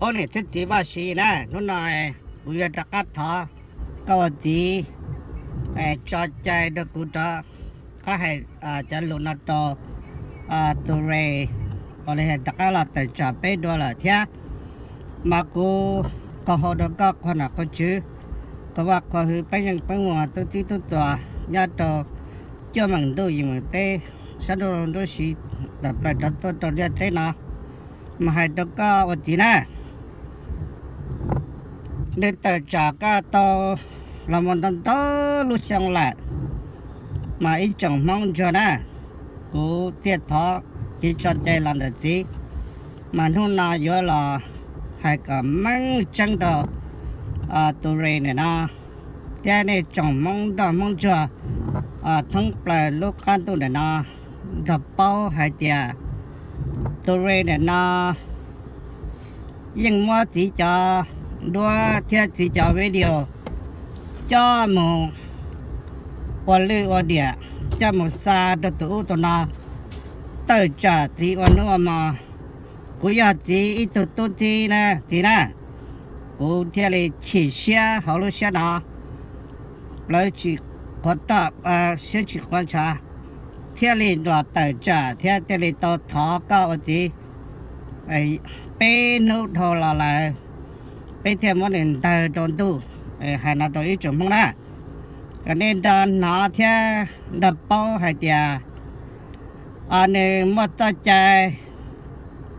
Ob niam thiab txiv Vaj Siv na, hnub no kuv yuav rov qab thov koj ua txiv tso cai rau kuv rov qab hais cov lus no rau tus Ray, uas li rov qab los tawm tsam peb dua lawm thiab. Mas kuv qhov hau rau koj qhua nom qhua tswv, qhov vaj qhua hwv, peb yeej peb muas tub txib tub tuas nyob rau cuaj meem ntuj yim meem teb, sab nruab siv tawm plaws rov tuaj rau ntiaj teb no, mas hais rau koj ua txiv na. Nws tawm tsam koj tau los mus ntau ntau lub xyoo lawm, mas ib tsoom Hmoob ntsuag na, kuv thiaj thov kev tso cai los ntawm txiv. Mas hnub no yuav los hais kom meej tseeb rau tus Ray ntawm no thiab nej tsoom Hmoob nroj Hmoob ntsuag thoob plaws lub qab ntuj ntawm no nrog paub hais tias tus Ray ntawm no yeej muab txiv cov duab thiab txiv cov video coj mus ua lwj ua liam, coj mus xa rau tus ub tus no, tawm tsam txiv ua hnub ua hmo. Kuv yog txiv ib tug tub txib na txiv na, kuv thiaj li chim siab hauv lub siab no, plawv tsis qhuav roj, siab tsis qhuav ntshav, thiaj li los tawm tsam thiab thiaj li tau thov koj ua txiv. Peb hnub dhau los lawm, peb thiaj muab nws ntawg rau ntuj. Hais no rau ib tsoom Hmoob na, kom nej nrog hnov thiab nrog paub hais tias nws muaj txoj cai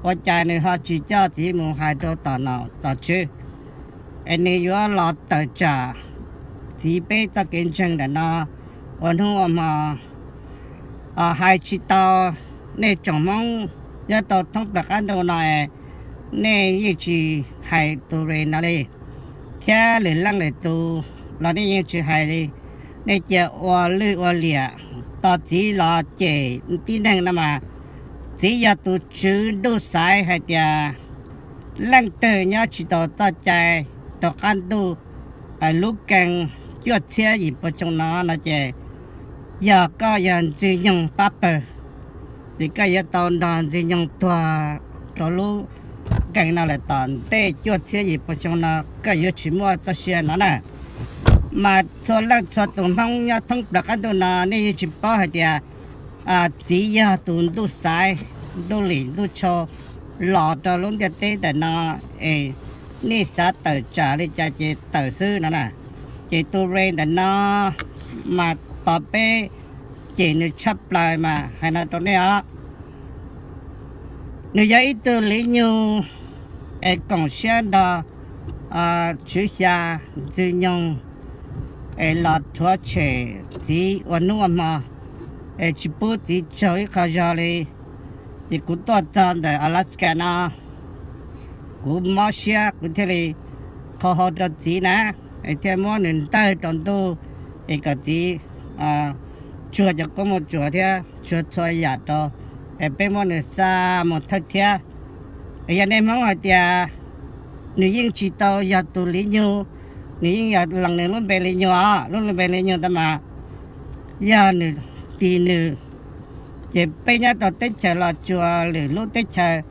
ua cas nws ho tsis coj txiv mus hais rau tom nom tom tswv, es nws yuav los tawm tsam txiv peb txoj kev ntseeg ntawm no ua hnub ua hmo. Hais tsis tau, nej tsoom Hmoob nyob rau thoob plaws qab ntuj no, nej yeej tsis hais tus Ray no li, thiab lwm leej lwm tus los nej yeej tsis hais li. Nej cia ua lwj ua liam, tos txiv los cem tib neeg no mas, txiv yog tus tswv ntuj xaiv hais tias leej twg nyob tsis tau txoj cai rau qab ntuj lub keeb cuaj txhiab yim pua xyoo no no ces yog koj yog Ntxwg Nyoog pab pawg, ces koj yuav tau nrog Ntxwg Nyoog tuag rau lub keeb no lawm tom ntej cuaj txhiab yim pua xyoo no koj yuav tsis muaj txoj sia no na. Mas txhua leej txhua tus Hmoob nyob thoob plaws qab ntuj no nej yeej tsis paub hais tias txiv yog tus ntuj xaiv, ntuj lim ntuj tshau los rau lub ntiaj teb ntawm no, es nej xav tawm tsam li cas ces tawm xwb no na. Ces tus Ray ntawm no mas tos peb cem nws tshaj plaws mas hais no rau nej os. Nws yog ib tug Liv Nyug es koom siab nrog Tswv Xya Ntxwg Nyoog es los rhuav tshem txiv ua hnub ua hmo, es tsis pub txiv tsaug ib qho zog li. Ces kuv tuaj txog ntawm Alaska no, kuv mob siab kuv thiaj li qhau hau rau txiv na, es thiaj muab nws ntawg rau ntuj, es kom txiv tsuag cov koob muaj tsuag thiab tsuag txhua yam rau, es peb muab nws xa mus thawj thiab. Es yog nej Hmoob hais tias nws yeej tsis tau yog tus Liv Nyug, nws yeej yog lees nws lub npe Liv Nyug os, lub npe Liv Nyug ntawd mas yog nws tis nws, ces peb nyob rau teb chaws Los Tsuas lwm lub teb chaws,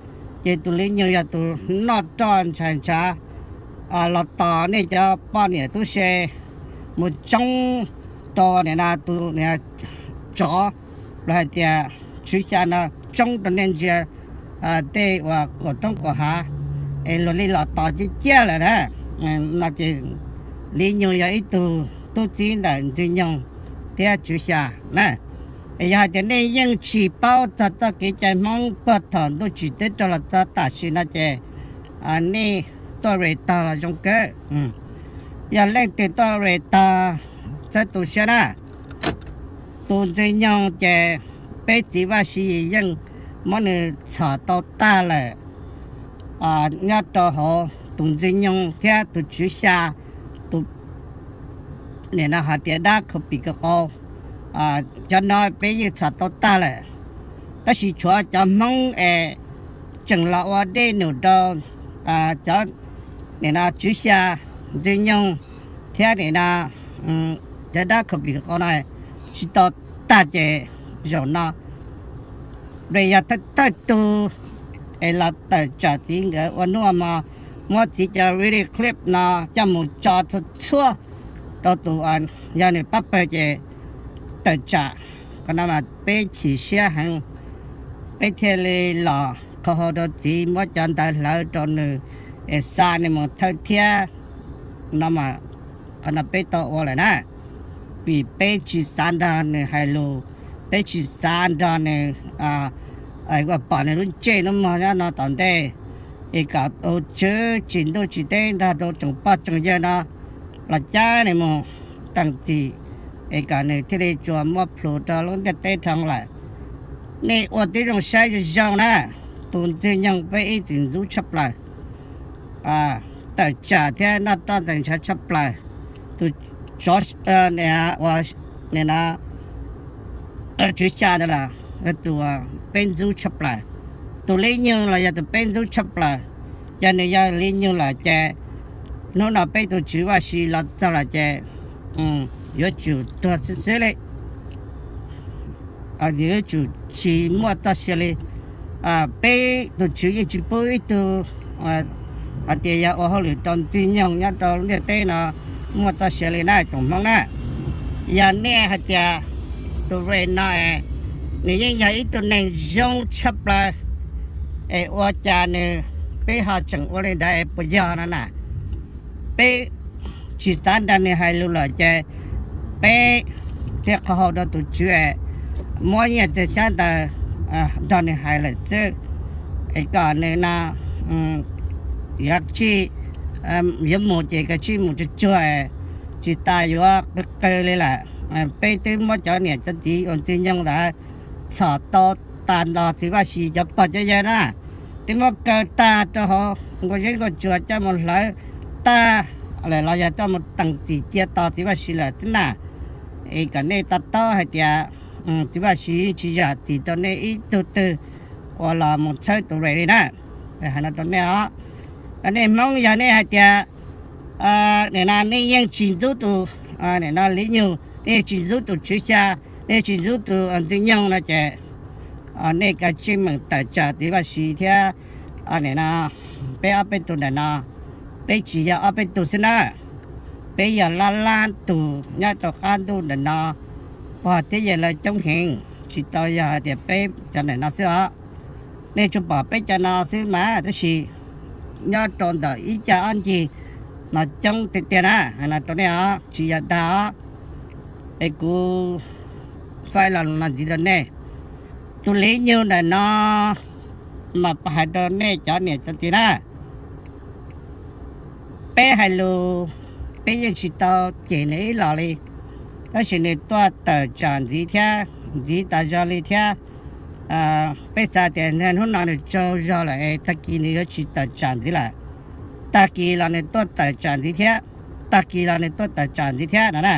ces tus Liv Nyug yog tus noj roj ntshav ntshav los tos nej cov poj niam tub se mus tsoob rau tus tsov, los hais tias Tswv Xya no tsoob rau nej ntsia tej uas kaum roob kaum hav, es luag li los tos ciaj ciaj lawm na. No ces Liv Nyug yog ib tug tub txib ntawm Ntxwg Nyoog thiab Tswv Xya na. Es yog hais tias nej yeej tsis paub txog txoj kev cai Hmoob puag thaum ntuj tsim teb raug los txog tam sim no ces nej tuaj Ray tog los zoo kawg. Yog leej twg tuaj Ray tog, txhob tu siab na. Tus Ntxwg Nyoog ces peb txiv Vaj Siv Yim yeej muab nws txhom tau tag lawm. Nyob rau hauv tus Ntxwg Nyoog thiab tus Tswv Xya, tus nim no hais tias dab khaus pim kaus qau, cov no peb yeej txhom tau tag lawm. Tab sis tshuav cov Hmoob es tseem los ua dej num rau cov nim no Tswv Xya, Ntxwg Nyoog thiab nim no cov dab khaus pim kaus qau no tsis tau tag ces zaum no Ray yog thawj tug es los tawm tsam txiv nkawd ua hnub ua hmo, muab txiv cov video clip no coj mus tso txhua txhua rau tus, yog nws pab pawg ces tawm tsam. Qhov no mas peb chim siab heev, peb thiaj li los qhau hau rau txiv muab cov ntawv hlawv rau nws es xa nws mus thawj thiab no mas qhov no peb tau ua lawm na, vim peb tsis xav nrog nws hais lus, peb tsis xav nrog nws ua pom nws lub ntsej lub muag nyob no tom ntej, es kom tus tswv tsim ntuj tsim teb nrog rau tsoom pog tsoom yawg no los cab nws mus teem txim, es kom nws thiaj li tsuas muaj plhus rau lub ntiaj teb dhau lawm. Nej ua tib zoo saib zoo zoo na, tus Ntxwg Nyoog peb ib txwm ntxub tshaj plaws, tawm tsam thiab noj roj ntxeev ntshav tshaj plaws. Tus tsov, nim no, Tswv Xya ntawd los yog tus peb ntxub tshaj plaws. Tus Li Nyug los yog tus peb ntxub tshaj plaws. Yog nws yog Li Nyug lawm ces hnub no peb tus tswv Vaj Siv los txog lawm ces yuav tsum tuag xwb xwb li, yuav tsum tsis muaj txoj sia li. Peb tus tswv yeej tsis pub ib tug hais tias yog ua hauj lwm rau Ntxwg Nyoog nyob rau lub ntiaj teb no muaj txoj sia li na tsoom Hmoob na. Yog nej hais tias tus Ray no es nws yeej yog ib tug neeg zoo tshaj plaws, es ua cas nws, peb ho tseem ua li ntawd es puas yog no na? Peb tsis xav nrog nws hais lus lawm ces peb thiaj qhau hau rau tus tswv es muab nyiaj txiag xyab ntawv nrog nws hais lawm xwb, es kom nws no yuav tsij, yuav mus ces kav tsij mus tsuag tsuag, tsis tas yuav qw qw li lawm. Peb twb muab cov niam cov txiv uas Ntxwg Nyoog ntawd txhom tau tag nrho txiv Vaj Siv cov pog cov yawg na, twb muab kaw tag rau hauv nkuaj zeb nkuaj tsuas coj mus hlawv tag lawm los yog coj mus teem txim cia tos txiv Vaj Siv lawm xwb na. Es kom nej to taub hais tias txiv Vaj Siv tsis zam txim rau nej ib tug twg uas los mus txhawb tus Ray li na. Hais no rau nej os, nej Hmoob yog nej hais tias nim no nej yeej tsis ntxub tus, nim no Li Nyug, nej yeej tsis ntxub tus Tswv Xya, nej yeej tsis ntxub tus Ntxwg Nyoog no ces nej kav tsij meem tawm tsam txiv Vaj Siv thiab nim no peb ob peb tug ntawm no. Peb tsis yog ob peb tug xwb na, peb yog lab lab tug nyob rau qab ntuj ntawm no, pog thiab yawg lawv coob heev, tsis tau yog hais tias peb cov ntawm no xwb os. Nej tsuas pom peb cov no xwb mas tab sis nyob rau ntawm ib cag ob ncig no coob tiag tiag na, hais no rau nej os, tsis yog dag os. Es kuv faib los ntxiv rau nej, tus Li Nyug ntawm no mas hais rau nej cov niam cov txiv na, peb hais lus, peb yeej tsis tau cem nws ib los li, tab sis nws tuaj tawm tsam ntxiv thiab, ntxiv tas zog li thiab. Peb xav tias hnub no nws tsaug zog lawm es tag kis nws yuav tsis tawm tsam ntxiv lawm, tag kis los nws tuaj tawm tsam ntxiv thiab, tag kis los nws tuaj tawm tsam ntxiv thiab no na.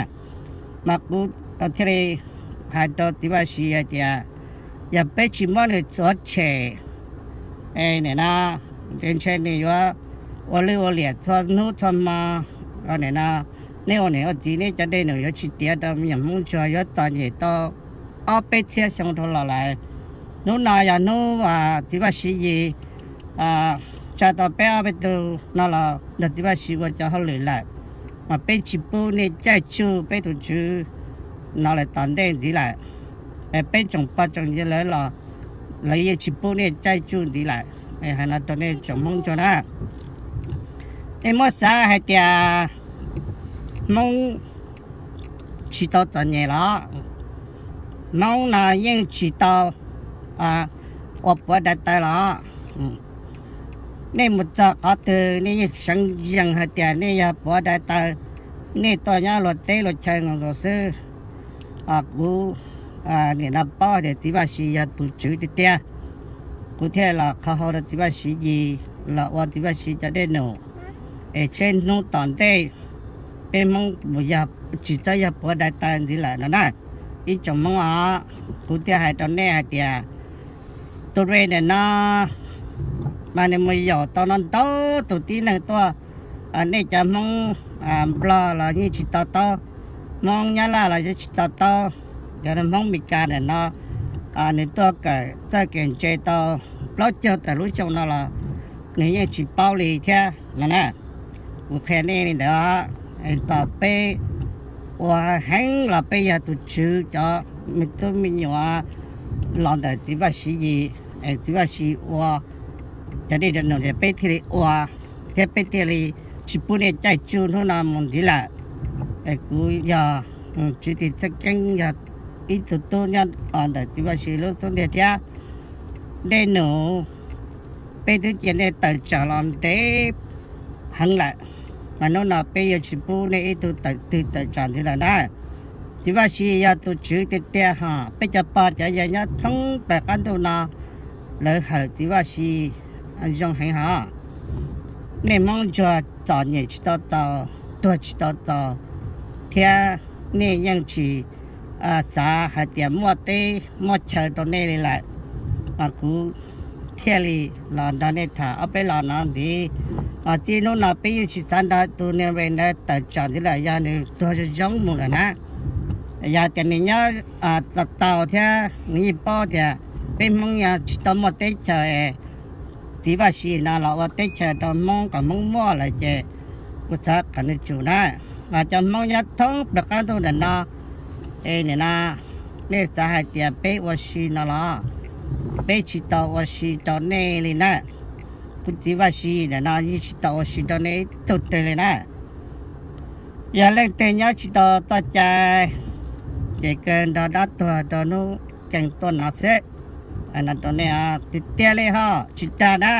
Mas kuv thiaj li hais rau txiv Vaj Siv hais tias yog peb tsis muab nws txuav tshem es nim no ntshe ntshe nws yuav ua lwj ua liam txhua hnub txhua hmo. Nim no nej ua niam ua txiv nej cov dej num yuav tsis tiav rau me nyuam Hmoob Ntsuag, yuav txom nyem tau ob peb txhiab xyoo dhau los lawm. Hnub no yog hnub txiv Vaj Siv Yis tsa tau peb ob peb tug no los nrog txiv Vaj Siv ua cov hauj lwm lawm, mas peb tsis pub nej caij tsuj peb tus tswv no lawm tom ntej ntxiv lawm. Peb tsoom pog tsoom yawg lawv los lawv yeej tsis pub nej caij tsuj ntxiv lawm. Hais no rau nej tsoom Hmoob Ntsuag na, nej muab xav hais tias Hmoob tsis tau txom nyem los, Hmoob no yeej tsis tau ua puav dai taw los, nej mus txog qhov twg nej yeej seev zees hais tias nej yog puav dai taw, nej tuaj nyob luag teb luag chaw nkaus nkaus xwb. Kuv nim no paub tias txiv Vaj Siv yog tus tswv tiag tiag, kuv thiaj los qhau hau rau txiv Vaj Siv Yis los ua txiv Vaj Siv cov dej num, es tsheb hnub tom ntej peb Hmoob mus yog tsis txawj yog puav dai taw ntxiv lawm no na. Ib tsoom Hmoob os, kuv thiaj hais rau nej hais tias tus Ray ntawm no mas nws mus yaum tau no ntau tus tib neeg tuaj. Nej cov Hmoob Nplog los yeej tsis to taub, Hmoob Nyab Laj los yeej tsis to taub, cov Hmoob Meskas ntawm no nws tuaj kawm txawj kawm ntse tau plaub caug tawm lub xyoo no los nws yeej tsis paub li thiab no na. Kuv qhia nej li ntawd, tos peb ua heev los peb yog tus tswv cov me tub me nyuam los ntawm txiv Vaj Siv Yim, txiv Vaj Siv ua cov dej cov num ces peb thiaj li ua, thiab peb thiaj li tsis pub nej caij tsuj hnub no mus ntxiv lawm. Kuv yog tswv tij Txhiaj Keeb, yog ib tug tub nyob ntawm txiv Vaj Siv lub xub ntiag thiab. Dej num, peb twb cia nej tawm tsam los ntev heev lawm, mas hnub no peb yuav tsis pub nej ib tug tawm twg tawm tsam ntxiv lawm na. Txiv Vaj Siv yog tus tswv tiag tiag hos peb cov pog cov yawg nyob thoob plaws qab ntuj no lawv hawm txiv Vaj Siv zoo heev hos. Nej Hmoob ntsuag txom nyem tsis tau txaus, tuag tsis tau txaus, thiab nej yeej tsis xav hais tias muaj teb muaj chaw rau nej li lawm, mas kuv thiaj li los nrog nej tham ob peb los no ntxiv. Mas txij hnub no peb yeej tsis xav nrog tus niag Ray ntawd tawm tsam ntxiv lawm, yog nws tuag zoo zoo mus lawm na. Yog tias nws nyob tau thiab nws yeej paub tias peb Hmoob yog tsis tau muaj teb chaws, txiv Vaj Siv no los ua teb chaws rau Hmoob kom Hmoob muaj lawm ces kuv xav kom nws tsum na. Mas cov Hmoob nyob thoob plaws qab ntuj ntawm no, es nim no nej xav hais tias peb ua si no los peb tsis tau ua si rau nej li na. Kuv txiv Vaj Siv ntawm no yeej tsis tau ua si rau nej ib tug twg li na. Yog leej twg nyob tsis tau txoj cai, ces kawg nrog dab tuag rau hnub keeg tuaj no xwb. Hais no rau nej tiag tiag li hos tsis dag na.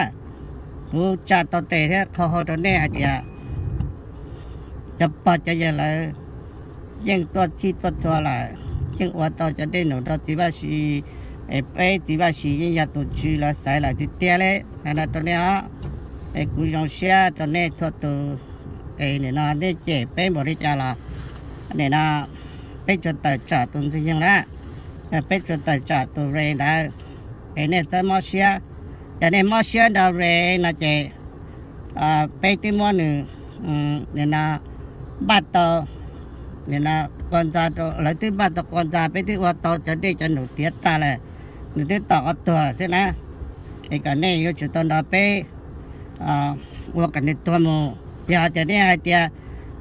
Kuv tsa tau tes thiab qhau hau rau nej hais tias cov pog cov yawg lawv yeej tuaj txhij tuaj txhua lawm, yeej ua tau cov dej num rau txiv Vaj Siv, es peb txiv Vaj Siv yeej yog tus tswv lawv xaiv lawm tiag tiag li. Hais no rau nej os, es kuv zoo siab rau nej txhua tus. Es nim no nej cem peb npaum li cas los nim no peb tsuas tawm tsam tus Ntxwg Yoog na, peb tsuas tawm tsam tus Ray ntawd, es nej txhob mob siab. Yog nej mob siab nrog Ray no ces peb twb muab nws, nim no npaj tau, nim no qua ntxa, lawv twb npaj tau qua ntxa, peb twb ua tau cov dej cov num tiav tag lawm, nws twb tom qab tuag xwb na. Es kom nej yuav tsum tau nrog peb ua kom nws tuag mus. Yog tias nej hais tias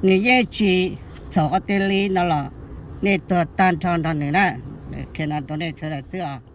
nws yeej tsis txhaum qhov twg li no los nej tuag tag nrho nrog nws na. Qhia no rau nej sawv daws xwb os.